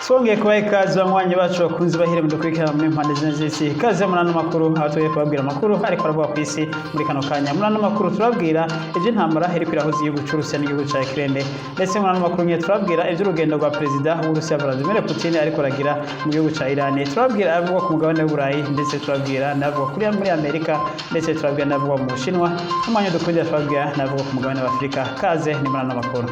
Twongeye kubaha ikaze, banywanyi bacu bakunze bahire mudukurikirana muri mpande zine z'isi. Ikaze muri ano makuru, aho tugiye kubabwira amakuru ariko aravuga ku isi muri kano kanya. Muri ano makuru turabwira iby'intambara iriko irahuza igihugu c'Uburusiya n'igihugu ca Ukraine, ndetse muri ano makuru nyene turabwira ivy'urugendo rwa perezida w'Uburusiya Vladimir Putin ariko aragira mu gihugu ca Iran. Turabwira avugwa ku mugabane w'Uburayi, ndetse turabwira n'avugwa kuri muri Amerika, ndetse turabwira n'avugwa mu Bushinwa. N'umwanya dukundira turabwira n'avugwa ku mugabane wa Afurika. Kaze ni muri ano makuru.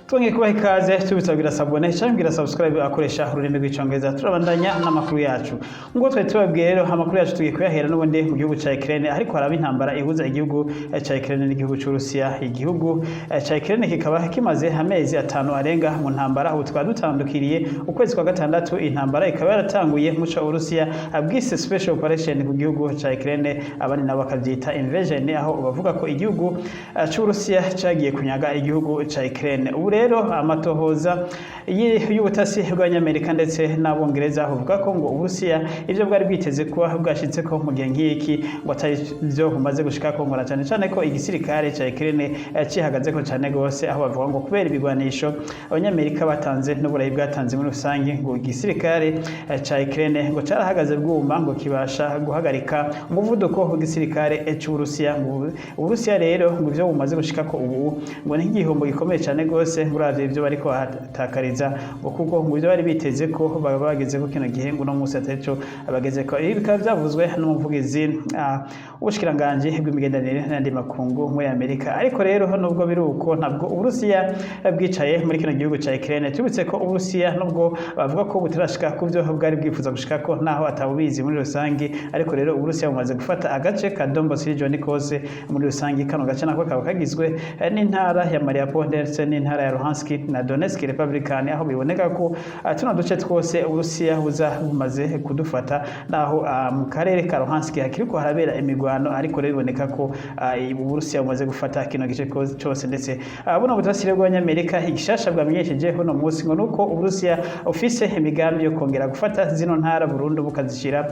Twongeye kubaha ikaze, tubisabwira s'abonner cyangwa bwira subscribe akoresha ururimi rw'Icyongereza. Turabandanya n'amakuru yacu nk'uko twari tubabwiye. Rero amakuru yacu tugiye kuyahera n'ubundi mu gihugu ca Ukraine, ariko haraba intambara ihuza igihugu ca Ukraine n'igihugu c'Uburusiya. Igihugu ca Ukraine kikaba kimaze amezi 5 arenga mu ntambara. Ubu tukaba dutandukiriye ukwezi kwa gatandatu. Intambara ikaba yaratanguye muco Uburusiya bwise special operation ku gihugu ca Ukraine, abandi nabo bakavyita invasion, aho bavuga ko igihugu c'Uburusiya cagiye kunyaga igihugu ca Ukraine. Ubu rero amatohoza y'ubutasi bw'Abanyamerika ndetse n'Abongereza buvuga ko ngo Uburusiya ivyo bwari bwiteze kuba bwashitse ko mu gihe nk'iki ngo atari vyo bumaze gushikako, ngo na cane cane ko igisirikare ca Ukraine cihagazeko cane gose, aho bavuga ngo kubera ibigwanisho Abanyamerika batanze n'Uburayi bwatanze muri rusange, ngo igisirikare ca Ukraine ngo carahagaze bwuma, ngo kibasha guhagarika umuvuduko w'igisirikare c'Uburusiya. Ngo Uburusiya rero ngo ivyo bumaze gushikako ubu ngo ni nk'igihombo gikomeye cane gose, uravye ivyo bariko bahatakariza, ngo kuko ngo ivyo bari biteze ko baba bageze ko kino gihe ngo uno munsi atarico bageze ko. Ibi bikaba vyavuzwe n'umuvugizi w'ubushikiranganji bw'imigenderanire n'andi makungu muri Amerika. Ariko rero nubwo biri uko, ntabwo Uburusiya bwicaye muri kino gihugu ca Ukraine. Tubutse ko Uburusiya nubwo bavuga ko butarashika ku vyo bwari bwifuza gushikako, naho atawubizi muri rusangi, ariko rero Uburusiya bumaze gufata agace ka Donbas region kose muri rusangi. Kano gace nako kaba kagizwe n'intara ya Mariupol ndetse n'intara ya Luhansk na Donetsk Republican, aho biboneka ko tuno duce twose Uburusiya buza bumaze kudufata, naho mu karere ka Luhansk hakiriko harabera imigwano. Ariko rero biboneka ko Uburusiya bumaze gufata kino gice cose. Ndetse buno butasi rero bw'Abanyamerika, igishasha bwamenyesheje uno munsi ngo nuko Uburusiya ufise imigambi yo kongera gufata zino ntara burundu, bukazishira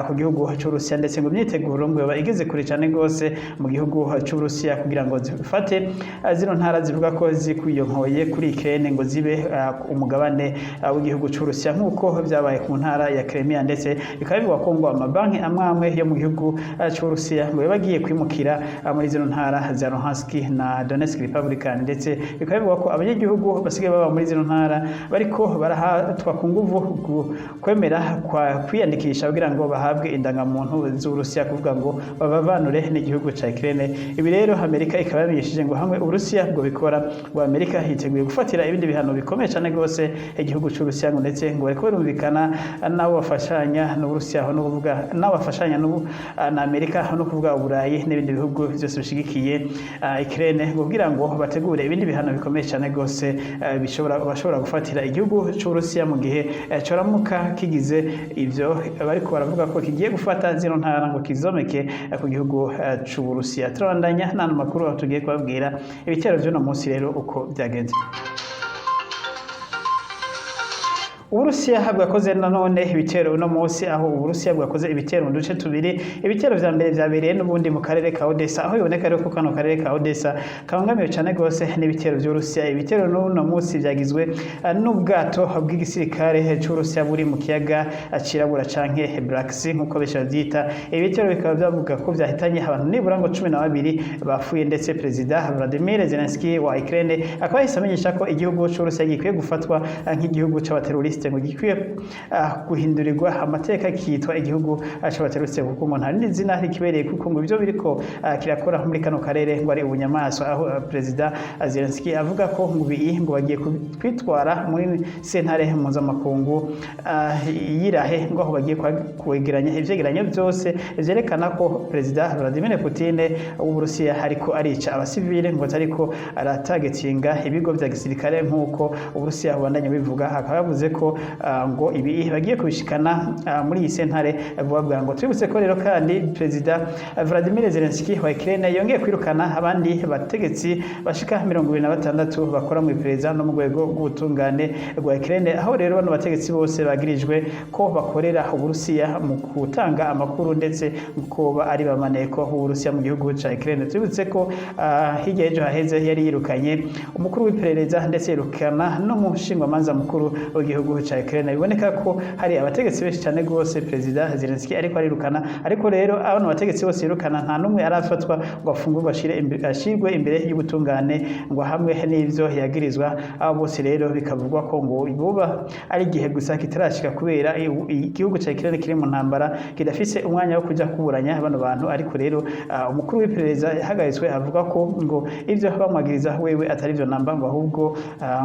ku gihugu c'Uburusiya, ndetse ngo imyiteguro ngo yoba igeze kure cane gose mu gihugu c'Uburusiya kugira ngo zifate zino ntara zivuga ko zikwiyonkoye kuri Ukraine, ngo zibe umugabane w'igihugu c'Uburusiya nk'uko vyabaye ku ntara ya Crimea. Ndetse bikaba bivugwa ko ngo amabanki amwe amwe yo mu gihugu c'Uburusiya ngo yoba agiye kwimukira muri zino ntara za Luhansk na Donetsk Republican. Ndetse bikaba bivugwa ko abanyagihugu basigaye baba muri zino ntara bariko barahatwa ku nguvu kwemera kwa kwiyandikisha kugira ngo bahabwe indangamuntu z'Uburusiya, kuvuga ngo babavanure n'igihugu ca Ukraine. Ibi rero Amerika ikaba yamenyesheje ngo hamwe Uburusiya bwo bikora, ngo Amerika yiteguye gufatira ibindi bihano bikomeye cane gose igihugu c'Uburusiya, ngo ndetse ngo bariko barumvikana nabo bafashanya n'Uburusiya, aho no kuvuga nabo bafashanya na Amerika, aho no kuvuga Uburayi n'ibindi bihugu byose bishigikiye Ukraine, ngo kugira ngo bategure ibindi bihano bikomeye cane gose bishobora bashobora gufatira igihugu c'Uburusiya mu gihe coramuka kigize ivyo bariko baravuga ko kigiye gufata zino ntara ngo kizomeke ku gihugu c'Uburusiya. Turabandanya n'ano makuru, aho tugiye kubabwira ibitero vy'uno munsi rero uko byagenze. Uburusiya bwakoze nanone ibitero uno munsi, aho Uburusiya bwakoze ibitero mu duce tubiri. Ibitero vya mbere vyabereye n'ubundi mu karere ka Odessa, aho biboneka rero ko kano karere ka Odessa kabangamiwe cane gose n'ibitero vy'Uburusiya. Ibitero n'uno munsi vyagizwe n'ubwato bw'igisirikare c'Uburusiya buri mu kiyaga Cirabura canke Black Sea nk'uko benshi bavyita. Ibitero bikaba vyavuga ko vyahitanye abantu nibura ngo 12 bapfuye, ndetse Perezida Vladimir Zelensky wa Ukraine akaba yahise amenyesha ko igihugu c'Uburusiya gikwiye gufatwa nk'igihugu c'abateroriste, ngo gikwiye guhindurirwa amateka kitwa igihugu c'abateroriste, kuko ngo nta rindi zina rikibereye, kuko ngo ivyo biriko kirakora muri kano karere ngo ari ubunyamaswa, aho Perezida Zelensky avuga ko ngo ibi ngo bagiye kwitwara muri sentare mpuzamakungu yirahe, ngo aho bagiye kwegeranya ivyegeranyo vyose vyerekana ko Perezida Vladimir Putin w'Uburusiya ariko arica abasivile, ngo atariko aratagetinga ibigo vya gisirikare nk'uko Uburusiya bubandanya bivuga. Akaba yavuze ko ko ngo ibi bagiye kubishikana muri iyi sentare vuba bwango. Twibutse ko rero kandi Perezida Vladimir Zelensky wa Ukraine yongeye kwirukana abandi bategetsi bashika 26 bakora mu iperereza no mu rwego rw'ubutungane rwa Ukraine, aho rero bano bategetsi bose bagirijwe ko bakorera Uburusiya mu gutanga amakuru, ndetse ko ari bamaneko b'Uburusiya mu gihugu ca Ukraine. Twibutse ko hirya y'ejo haheze yari yirukanye umukuru w'iperereza, ndetse yirukana n'umushingwamanza mukuru w'igihugu ca Ukraine. Biboneka ko hari abategetsi benshi cyane rwose Perezida Zelensky ariko arirukana. Ariko rero abano bategetsi bose yirukana, nta n'umwe arafatwa ngo afungurwe, ashirwe imbere y'ubutungane ngo hamwe n'ivyo yagirizwa. Abo bose rero bikavugwa ko ngo buba ari igihe gusa kitarashika, kubera igihugu ca Ukraine kiri mu ntambara, kidafise umwanya wo kuja kuburanya bano bantu. Ariko rero umukuru w'iperereza yahagaritswe avuga ko ngo ivyo bamwagiriza wewe atari vyo namba, ngo ahubwo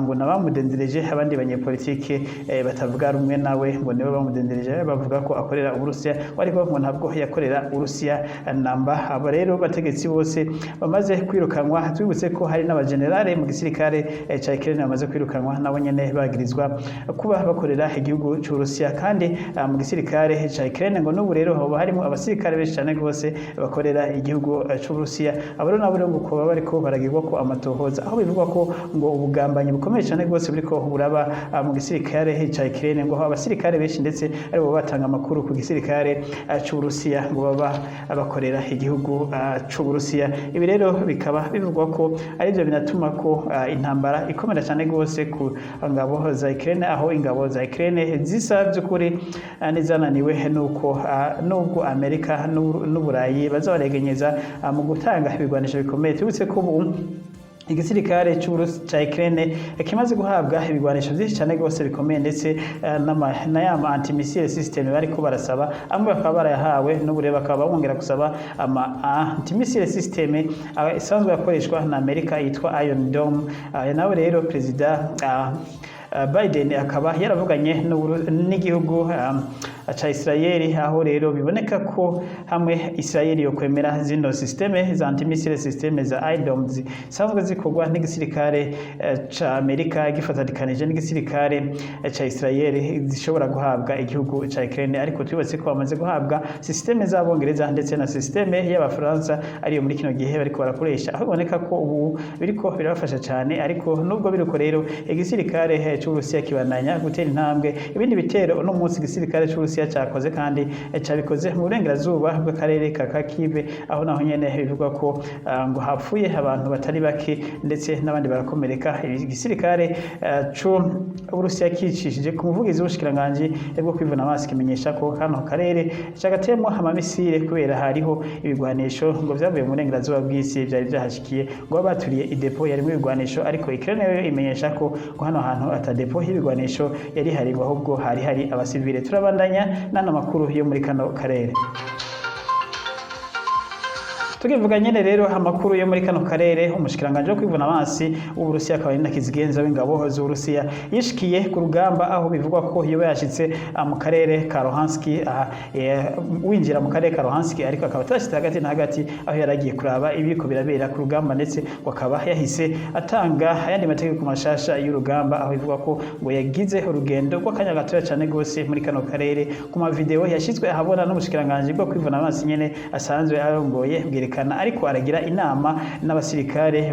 ngo nabamudendereje abandi banyepolitike batavuga rumwe nawe, ngo nibo bamudendereje bavuga ko akorera Uburusiya, ariko ngo ntabwo yakorera Uburusiya namba. Abo rero bategetsi bose bamaze kwirukanwa. Twibutse ko hari n'abagenerale mu gisirikare ca Ukraine bamaze kwirukanwa, nabo nyene bagirizwa kuba bakorera igihugu c'Uburusiya. Kandi mu gisirikare ca Ukraine ngo n'ubu rero hoba harimo abasirikare benshi cyane rwose bakorera igihugu c'Uburusiya. Abo rero nabo rero ngo kuba bariko baragirwa ko amatohoza, aho bivugwa ko ngo ubugambanyi bukomeye cyane rwose buriko buraba mu gisirikare ca Ukraine, ngo abasirikare benshi ndetse aribo batanga amakuru ku gisirikare c'Uburusiya, ngo baba bakorera igihugu c'Uburusiya. Ibi rero bikaba bivugwa ko arivyo binatuma ko intambara ikomera cyane rwose ku ngabo za Ukraine, aho ingabo za Ukraine zisa by'ukuri n'izananiwe, nuko nubwo Amerika n'Uburayi baza baregenyeza mu gutanga ibigwanisho bikomeye. Tubutse ko ubu igisirikare ca Ukraine kimaze guhabwa ibigwanisho vyinshi cyane rwose bikomeye, ndetse na ya ma anti-missile system bariko barasaba, amwe bakaba barayahawe, n'ubu rero bakaba bongera gusaba ama anti-missile system isanzwe yakoreshwa na Amerika yitwa Iron Dome. Nawe rero Perezida Biden akaba yaravuganye n'igihugu ca Israel, aho rero biboneka ko hamwe Israel yo kwemera zino système za anti-missile system za Iron Dome zisanzwe zikorwa n'igisirikare ca Amerika gifatanikanije n'igisirikare ca Israel, zishobora guhabwa igihugu ca Ukraine. Ariko twibutse ko bamaze guhabwa système z'Abongereza ndetse na système y'Abafaransa, ariyo muri kino gihe bariko barakoresha, aho biboneka ko ubu biriko birabafasha cyane. Ariko nubwo biriko rero, igisirikare c'Uburusiya kibandanya gutera intambwe. Ibindi bitero uno munsi igisirikare c'Uburusiya cakoze kandi cabikoze mu burengerazuba bw'akarere ka Kharkiv, aho naho nyene bivugwa ko ngo hapfuye abantu batari bake, ndetse n'abandi barakomereka. Igisirikare c'Uburusiya kicishije ku muvugizi w'ubushikiranganji bwo kwivuna amazi kimenyesha ko kano karere cagateyemwo amamisire kubera hariho ibigwanisho ngo vyavuye mu burengerazuba bw'isi vyari vyahashikiye, ngo baturiye idépôt yarimwo ibigwanisho. Ariko Ukraine yo imenyesha ko ngo hano hantu ata dépôt y'ibigwanisho yari hari, ngo ahubwo hari hari abasivile. Turabandanya n'ano makuru yo muri kano karere. Tukivuga nyene rero amakuru yo muri kano karere, umushikiranganje wo kwivuna amazi w'Uburusiya, akaba ari na kizigenza w'ingabo z'Uburusiya, yishikiye ku rugamba, aho bivugwa ko yoba yashitse mu karere ka Luhansk, winjira mu karere ka Luhansk, ariko akaba atashitse hagati na hagati, aho yaragiye kuraba ibiriko birabera ku rugamba, ndetse ngo akaba yahise atanga ayandi mategeko mashasha y'urugamba, aho bivugwa ko ngo yagize urugendo rw'akanya gatoya cane gose muri kano karere. Ku ma vidéo yashizwe ahabona n'umushikiranganje bwo kwivuna amazi nyene asanzwe arongoye, bwerekana ariko aragira inama n'abasirikare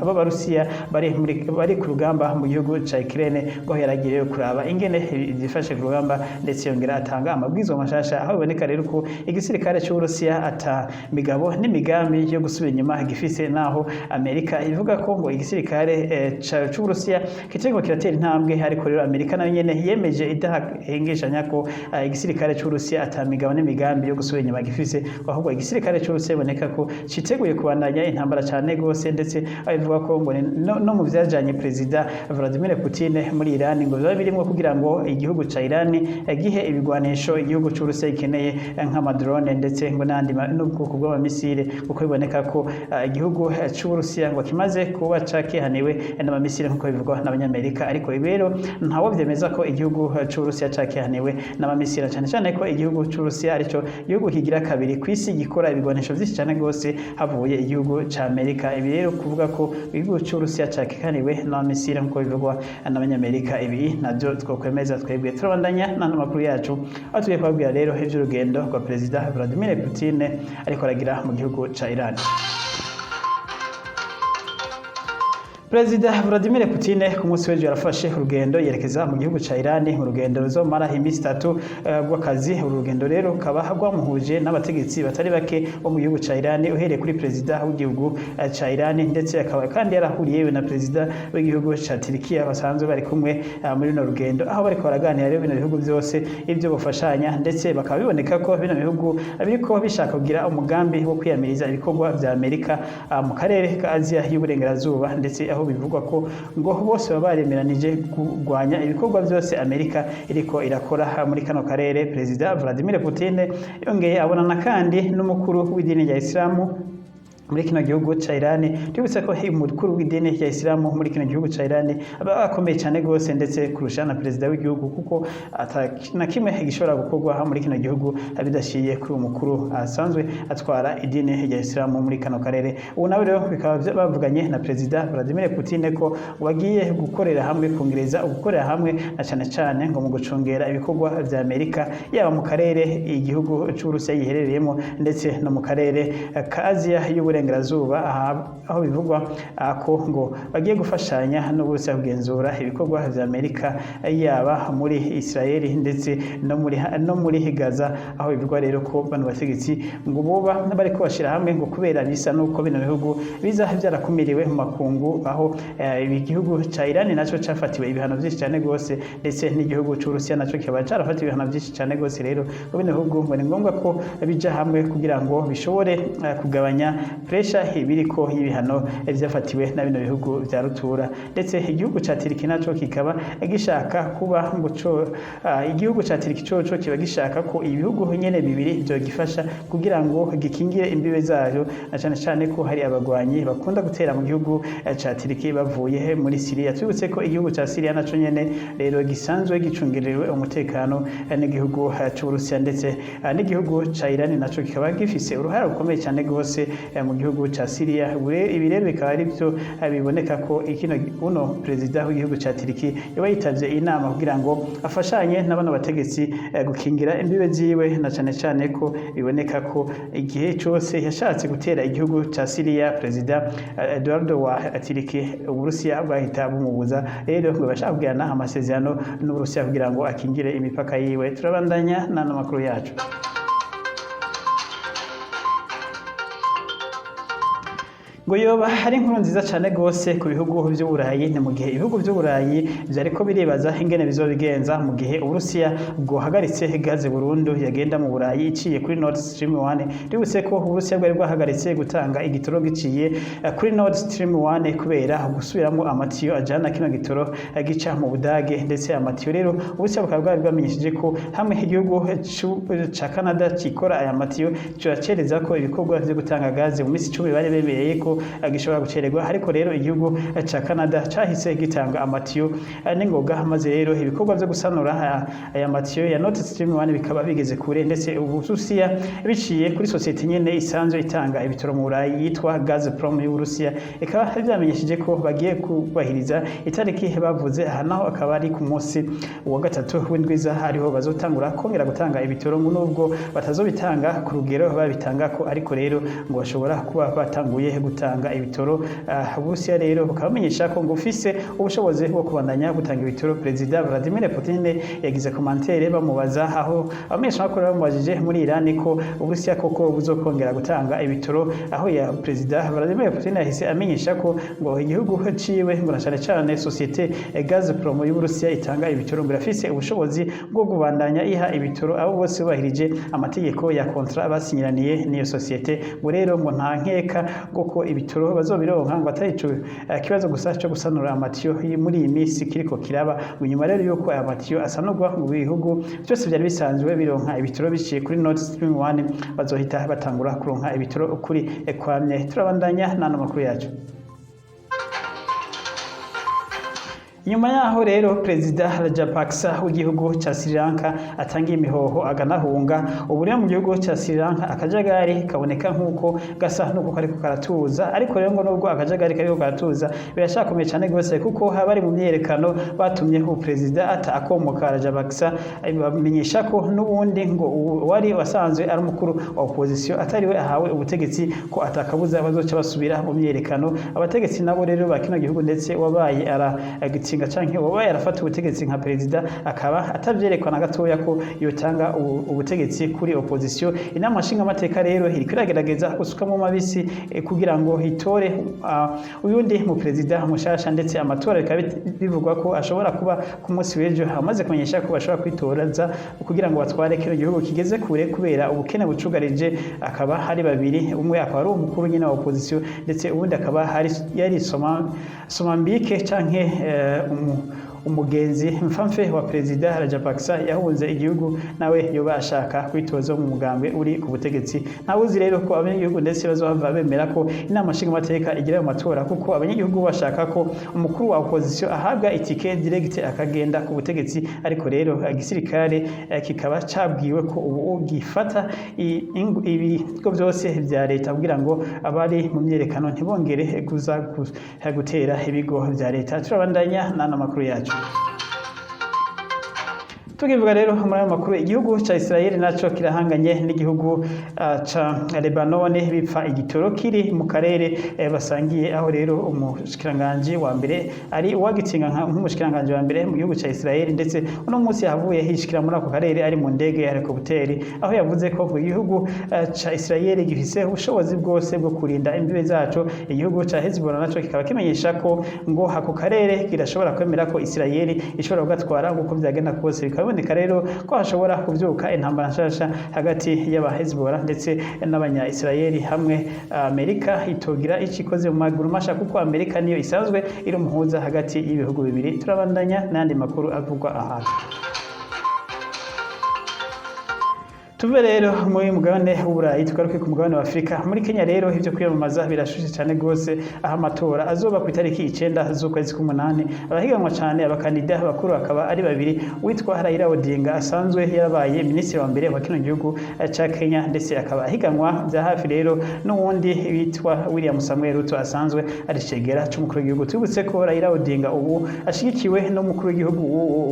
b'Abarusiya bari ku rugamba mu gihugu ca Ukraine, ngo yaragiriye kuraba ingene zifashe ku rugamba, ndetse yongera atanga amabwizwa mashasha, aho biboneka rero ko igisirikare c'Uburusiya ata migabo n'imigambi yo gusubira inyuma gifise, naho Amerika ivuga ko ngo igisirikare c'Uburusiya kitariko kiratera intambwe. Ariko rero Amerika nayo nyene yemeje idahengeshanya ko igisirikare c'Uburusiya ata migabo n'imigambi yo gusubira inyuma gifise, ahubwo igisirikare c'Uburusiya biboneka ko citeguye kubandanya intambara cane gose, ndetse abivuga ko ngo no mu vyajanye Perezida Vladimir Putin muri Iran, ngo biba birimwo kugira ngo igihugu ca Iran gihe ibigwanisho igihugu c'Uburusiya gikeneye, nk'amadrone ndetse ngo n'andi n'ubwoko bw'amamisire, kuko biboneka ko igihugu c'Uburusiya ngo kimaze kuba cakihaniwe n'amamisire, nk'uko bivugwa n'Abanyamerika. Ariko ibi rero ntawo vyemeza ko igihugu c'Uburusiya cakihaniwe n'amamisire, cane cane ko igihugu c'Uburusiya arico gihugu kigira kabiri kw'isi gikora ibigwanisho vyinshi cane. cyane gose havuye igihugu ca Amerika. Ibi rero kuvuga ko igihugu c'Uburusiya cakikaniwe n'amamisire nk'uko bivugwa n'Abanyamerika, ibi navyo twokwemeza twebwe. Turabandanya n'ano makuru yacu, aho tugiye kubabwira rero ivy'urugendo rwa Perezida Vladimir Putin ariko aragira mu gihugu ca Iran. Perezida Vladimir Putin ku munsi w'ejo yarafashe urugendo yerekeza mu gihugu ca Iran, mu rugendo ruzomara iminsi 3 rw'akazi. Uru rugendo rero rukaba rwamuhuje n'abategetsi batari bake bo mu gihugu ca Iran, uhereye kuri perezida w'igihugu ca Iran, ndetse akaba kandi yarahuriyeyo na perezida w'igihugu ca Turikiya basanzwe bari kumwe muri runo rugendo, aho bariko baraganira rero bino bihugu byose ibyo bafashanya, ndetse bakaba biboneka ko bino bihugu biriko bishaka kugira umugambi wo kwiyamiriza ibikorwa vya Amerika mu karere ka Aziya y'Uburengerazuba, ndetse aho bivugwa ko ngo bose baba baremeranije kurwanya ibikorwa byose Amerika iriko irakora muri kano karere. Perezida Vladimir Putin yongeye abonana kandi n'umukuru w'idini rya Islamu muri kino gihugu ca Iran. Tubutse ko umukuru w'idini rya Islamu muri kino gihugu ca Iran aba akomeye cyane gose, ndetse kurusha na perezida w'igihugu, kuko ata na kimwe gishobora gukorwa muri kino gihugu bidashiye kuri uwo mukuru asanzwe atwara idini rya Islamu muri kano karere. Ubu nawe rero bikaba bavuganye na Perezida Vladimir Putin ko bagiye gukorera hamwe, kongereza ugukorera hamwe, na cyane cyane ngo mu gucungera ibikorwa vya Amerika, yaba mu karere igihugu c'Uburusiya giherereyemo ndetse no mu karere ka Aziya y'Uburengerazuba, aho bivugwa ko ngo bagiye gufashanya n'Uburusiya kugenzura ibikorwa vya Amerika, yaba muri Israel ndetse no muri Gaza, aho bivugwa rero ko bano bategetsi ngo boba bariko bashira hamwe ngo kubera bisa nuko bino bihugu biza byarakumiriwe mu makungu, aho igihugu ca Iran naco cafatiwe ibihano byinshi cyane gose, ndetse n'igihugu c'Uburusiya naco kikaba carafatiwe ibihano byinshi cyane gose. Rero ngo bino bihugu ngo ni ngombwa ko bija hamwe kugira ngo bishobore kugabanya pressure ibiriko y'ibihano vyafatiwe na bino bihugu vya rutura. Ndetse igihugu ca Turiki naco kikaba gishaka kuba ngo co igihugu ca Turiki coco kiba gishaka ko ibihugu nyene bibiri vyogifasha kugira ngo gikingire imbibe zayo, na cane cane ko hari abagwanyi bakunda gutera mu gihugu ca Turiki bavuye muri Syria. Twibutse ko igihugu ca Syria naco nyene rero gisanzwe gicungerewe umutekano n'igihugu c'Uburusiya, ndetse n'igihugu ca Iran naco kikaba gifise uruhara rukomeye cyane gose mu gihugu ca Syria. Ibi rero bikaba ari byo biboneka ko ikino uno perezida w'igihugu ca Turiki yoba yitavye inama kugira ngo afashanye na bano bategetsi gukingira imbibe ziwe, na cane cane ko biboneka ko igihe cose yashatse gutera igihugu ca Syria, Perezida Eduardo wa Turiki, Uburusiya bwahita bumubuza. Rero ngo bashaka kugirana amasezerano n'Uburusiya kugira ngo akingire imipaka yiwe. Turabandanya n'ano makuru yacu. Ngo yoba ari inkuru nziza cyane gose ku bihugu vy'Uburayi. Ni mu gihe ibihugu vy'Uburayi vyariko biribaza ingene bizobigenza mu gihe Uburusiya bwohagaritse gaze burundu yagenda mu Burayi iciye kuri Nord Stream 1. Twibutse ko Uburusiya bwari bwahagaritse gutanga igitoro giciye kuri Nord Stream 1 kubera gusubiramwo amatiyo ajana kino gitoro gica mu Budage. Ndetse amatiyo rero Uburusiya bukaba bwari bwamenyesheje ko hamwe igihugu ca Canada cikora aya matiyo, ciracereza ko ibikorwa vyo gutanga gaze mu minsi 10 bari bemereye ko gishobora gucererwa. Ariko rero igihugu ca Canada cahise gitanga amatiyo n'ingoga, maze rero ibikorwa vyo gusanura aya matiyo ya Nord Stream 1 bikaba bigeze kure. Ndetse Uburusiya biciye kuri sosiyete nyene isanzwe itanga ibitoro mu Burayi yitwa Gazprom y'Uburusiya, ikaba vyamenyesheje ko bagiye kubahiriza itariki bavuze. Aha naho akaba ari ku munsi wa gatatu w'indwiza, hariho bazotangura kongera gutanga ibitoro, ngo nubwo batazobitanga ku rugero babitangako, ariko rero ngo bashobora kuba batanguye gutanga ibitoro. Uburusiya rero bukaba bumenyesha ko ngo bufise ubushobozi bwo kubandanya gutanga ibitoro. Perezida Vladimir Putin yagize commentaire bamubaza, aho abamenyeshamakuru bamubajije muri Iran ko Uburusiya koko buzokongera gutanga ibitoro, aho ya Perezida Vladimir Putin yahise amenyesha ko ngo igihugu ciwe, ngo na cane cane societe Gazprom y'Uburusiya itanga ibitoro, ngo irafise ubushobozi bwo kubandanya iha ibitoro abo bose bubahirije amategeko ya contrat basinyiraniye n'iyo societe. Ngo rero ngo nta nkeka ngo ko ibitoro bazobironka, ngo atari ico kibazo gusa cyo gusanura amatiyo muri iyi minsi kiriko kiraba. Ngo nyuma rero yuko aya matiyo asanurwa, mu bihugu byose byari bisanzwe bironka ibitoro biciye kuri Nord Stream 1 bazohita batangura kuronka ibitoro ukuri kwamye. Turabandanya n'ano makuru yacu. Inyuma yaho rero Perezida Rajapaksa w'igihugu ca Sri Lanka atangiye imihoho aganahunga, ubu rero mu gihugu ca Sri Lanka akajagari kaboneka nk'uko gasa n'uko kariko karatuza. Ariko rero ngo nubwo akajagari kariko karatuza, birashakomeye cane gose, kuko abari mu myiyerekano batumye perezida ata akomoka Rajapaksa bamenyesha ko n'ubundi ngo wari wasanzwe ari umukuru wa opposition atariwe ahawe ubutegetsi, ko atakabuza bazoca basubira mu myiyerekano. Abategetsi nabo rero ba kino gihugu, ndetse wabaye aragitsinga canke wabaye arafata ubutegetsi nka perezida, akaba atavyerekwa na gatoya ko yotanga ubutegetsi kuri opposition. Inama nshingamateka rero iriko iragerageza gusukamo mabisi kugira ngo itore uyundi mu perezida mushasha, ndetse amatora bikaba bivugwa ko ashobora kuba ku munsi w'ejo. Amaze kumenyesha ko bashobora kwitoraza kugira ngo batware kino gihugu kigeze kure kubera ubukene bucugarije. Akaba hari babiri: umwe akaba ari umukuru nyine wa opposition, ndetse uwundi akaba yari Somambike canke umugenzi mfamfe wa Perezida Rajapaksa yahunze igihugu, nawe yoba ashaka kwitoza mu mugambwe uri ku butegetsi. Ntawuzi rero ko abanyagihugu ndetse bazohava bemera ko inama nshingamateka igira ayo matora, kuko abanyagihugu bashaka ko umukuru wa opposition ahabwa itike direct akagenda ku butegetsi. Ariko rero igisirikare kikaba cabwiwe ko ubu gifata ibigo byose vya leta kugira ngo abari mu myerekano ntibongere kuza gutera ibigo vya leta. Turabandanya n'ano makuru yacu. Tukivuga rero muri ayo makuru, igihugu ca Israel naco kirahanganye n'igihugu ca Lebanon, bipfa igitoro kiri mu karere basangiye. Aho rero umushikiranganji wa mbere ari uwagitsinga nk'umushikiranganji wa mbere mu gihugu ca Israel, ndetse uno munsi yahavuye hishikira muri ako karere ari mu ndege ya helicopter, aho yavuze ko mu gihugu ca Israel gifise ubushobozi bwose bwo kurinda imbibe zaco. Igihugu ca Hezbollah naco kikaba kimenyesha ko ngo ako karere kirashobora kwemera ko Israel ishobora kugatwara uko vyagenda kose. Bikaba biboneka rero ko hashobora kuvyuka intambara nshasha hagati y'aba Hezbollah ndetse n'abanya Israel, hamwe Amerika itogira ico ikoze mu maguru masha, kuko Amerika niyo isanzwe iri umuhuza hagati y'ibihugu bibiri. Turabandanya n'andi makuru avugwa ahantu. Tuve rero muri mugabane w'Uburayi, tugaruke ku mugabane wa Afurika. Muri Kenya rero ivyo kwiyamamaza birashushe cyane gose, aho amatora azoba ku itariki 9 z'ukwezi k'umunani. Abahiganwa cyane, abakandida bakuru, akaba ari babiri: witwa Raila Odinga asanzwe yarabaye minisitiri wa mbere wa kino gihugu ca Kenya, ndetse akaba ahiganwa bya hafi rero n'uwundi witwa William Samuel Ruto asanzwe ari cegera c'umukuru w'igihugu. Tubutse ko Raila Odinga ubu ashigikiwe n'umukuru w'igihugu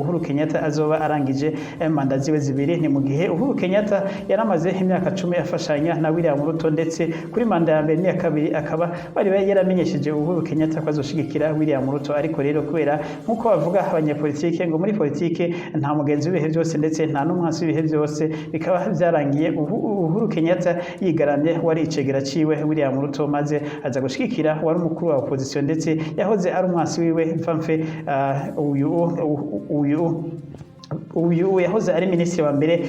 Uhuru Kenyatta azoba arangije manda ziwe zibiri. Ni mu gihe Uhuru Kenyatta yaramaze imyaka 10 afashanya na William Ruto, ndetse kuri manda ya mbere n'iya kabiri akaba bari yaramenyesheje Uhuru Kenyatta ko azoshigikira William Ruto. Ariko rero kubera nk'uko bavuga abanyepolitike ngo muri politike nta mugenzi w'ibihe byose ndetse nta n'umwansi w'ibihe byose, bikaba byarangiye Uhuru Kenyatta yigaramye wari icegera ciwe William Ruto, maze aza gushigikira wari umukuru wa opposition ndetse yahoze ari umwansi wiwe mfamfe, uyu yahoze ari minisitiri wa mbere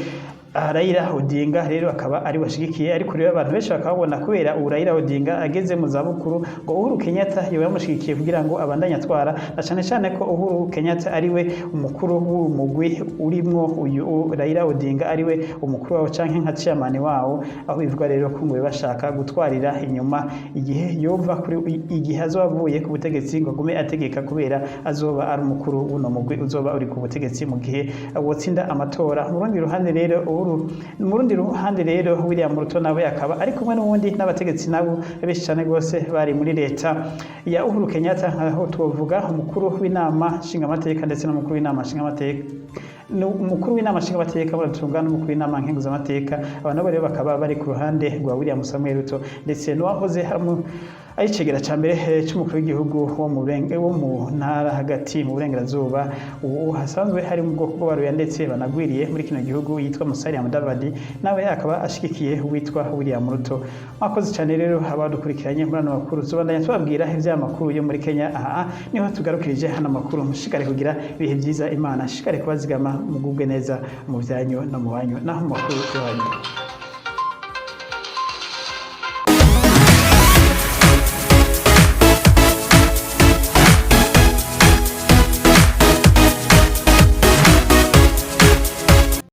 Raila Odinga. Rero akaba ari washigikiye. Ariko rero abantu benshi bakabona kubera ubu Raila Odinga ageze mu zabukuru, ngo Uhuru Kenyatta yoba yamushigikiye kugira ngo abandanye atwara, na cyane cyane ko Uhuru Kenyatta ari we umukuru w'umugwi urimwo uyu Raila Odinga, ari we umukuru wawo canke nka chairman wawo. Aho bivuga rero ko ngo bashaka gutwarira inyuma igihe yova kuri, igihe azoba avuye ku butegetsi, ngo agume ategeka kubera azoba ari umukuru w'uno mugwi uzoba uri ku butegetsi mu gihe wotsinda amatora. Mu rundi ruhande rero William Ruto nawe akaba ari kumwe n'uwundi n'abategetsi nabo benshi cyane gose bari muri leta ya Uhuru Kenyatta, aho twovuga umukuru w'inama nshingamateka ndetse n'umukuru w'inama nshingamateka, umukuru w'inama nshingamateka baratunga n'umukuru w'inama nkenguzamateka. Aba nabo rero bakaba bari ku ruhande rwa William Samuel Ruto, ndetse n'uwahoze ari icegera ca mbere c'umukuru w'igihugu wo mu ntara hagati mu burengerazuba, ubu hasanzwe hari mu bwoko bw'Abaruya ndetse banagwiriye muri kino gihugu, yitwa Musalia Mudavadi, nawe akaba ashigikiye uwitwa William Ruto. Mwakoze cyane rero abadukurikiranye muri ano makuru. Tubandanya tubabwira ivy'amakuru yo muri Kenya. Aha niho tugarukirije hano makuru. Mushikare kugira ibihe byiza, Imana shikare kubazigama, mugubwe neza mu byanyu no mu banyu, naho mu makuru yo hanyuma.